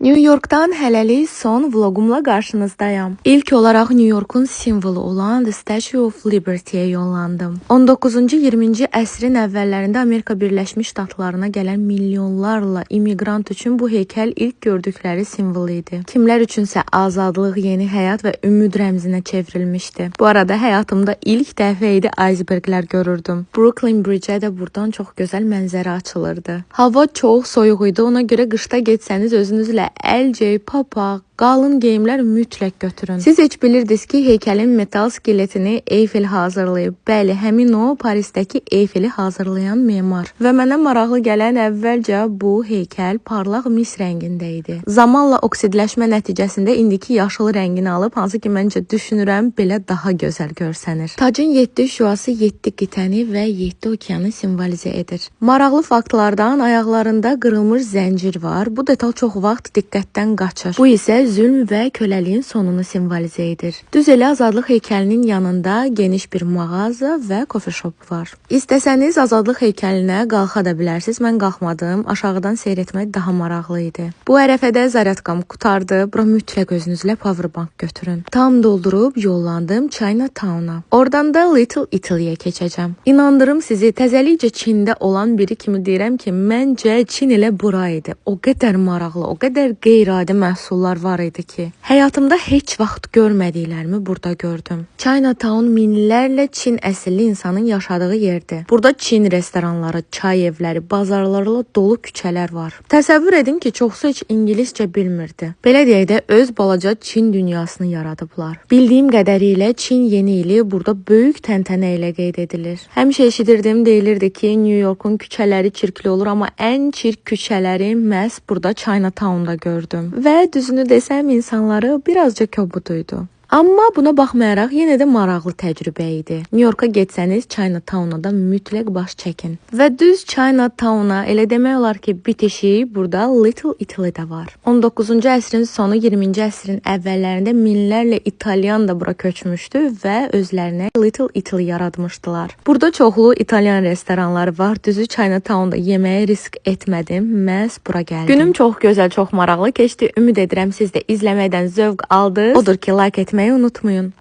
New York'tan hələlik son vlogumla qarşınızdayam. İlk olaraq New York'un simvolu olan The Statue of Liberty'ye yollandım. 19-cu 20-ci əsrin əvvəllərində Amerika Birləşmiş Ştatlarına gələn milyonlarla immiqrant üçün bu heykəl ilk gördükləri simvol idi. Kimlər üçünsə azadlıq, yeni həyat və ümid rəmzinə çevrilmişdi. Bu arada həyatımda ilk dəfə idi iceberglər görürdüm. Brooklyn Bridge-ə də buradan çox gözəl mənzərə açılırdı. Hava çox soyuq idi. Ona görə qışda getsəniz özünüzlə əlcək, papaq, qalın geyimlər mütləq götürün. Siz heç bilirdiniz ki, heykəlin metal skeletini Eyfel hazırlayıb. Bəli, həmin o Parisdəki Eyfeli hazırlayan memar. Və mənə maraqlı gələn əvvəlcə bu heykəl parlaq mis rəngində idi. Zamanla oksidləşmə nəticəsində indiki yaşıl rəngini alıb, hansı ki məncə düşünürəm belə daha gözəl görsənir. Tacın 7 şüası 7 qitəni və 7 okeanı simvolizə edir. Maraqlı faktlardan ayaqlarında qırılmış zəncir var. Bu detal çox vaxt diqqətdən qaçır. Bu isə zülm və köləliyin sonunu simvolizə edir. Düz elə Azadlıq heykəlinin yanında geniş bir mağaza və coffee shop var. İstəsəniz Azadlıq heykəlinə qalxa da bilərsiniz. Mən qalxmadım. Aşağıdan seyr etmək daha maraqlı idi. Bu ərəfədə zaryadkam qurtardı. Bura mütləq özünüzlə powerbank götürün. Tam doldurub yollandım Chinatown-a. Oradan da Little Italy-yə keçəcəm. İnandırım sizi, təzəlikcə Çində olan biri kimi deyirəm ki, məncə Çin elə bura idi. O qədər maraqlı, o qədər qeyri-adi məhsullar var idi ki, həyatımda heç vaxt görmədiklərimi burada gördüm. Chinatown minlərlə Çin əsilli insanın yaşadığı yerdir. Burada Çin restoranları, çay evləri, bazarlarla dolu küçələr var. Təsəvvür edin ki, çoxsu heç ingiliscə bilmirdi. Belə deyək də öz balaca Çin dünyasını yaradıblar. Bildiyim qədərilə Çin yeni ili burada böyük təntənə ilə qeyd edilir. Həmişə eşidirdim, deyilirdi ki, New Yorkun küçələri çirkli olur, amma ən çirk küçələri məhz burada Chinatown'da gördüm. Və düzünü desəm insanları birazca kobud idi. Amma buna baxmayaraq yenə də maraqlı təcrübə idi. New Yorka getsəniz Chinatown-a da mütləq baş çəkin. Və düz Chinatown-a elə demək olar ki, bitişik burada Little Italy də var. 19-cu əsrin sonu, 20-ci əsrin əvvəllərində minlərlə İtalyan da bura köçmüşdü və özlərinə Little Italy yaratmışdılar. Burada çoxlu İtalyan restoranları var. Düzü Chinatown-da yeməyə risk etmədim, məhz bura gəldim. Günüm çox gözəl, çox maraqlı keçdi. Ümid edirəm siz də izləməkdən zövq aldınız. Odur ki, like etməyi unutmayın.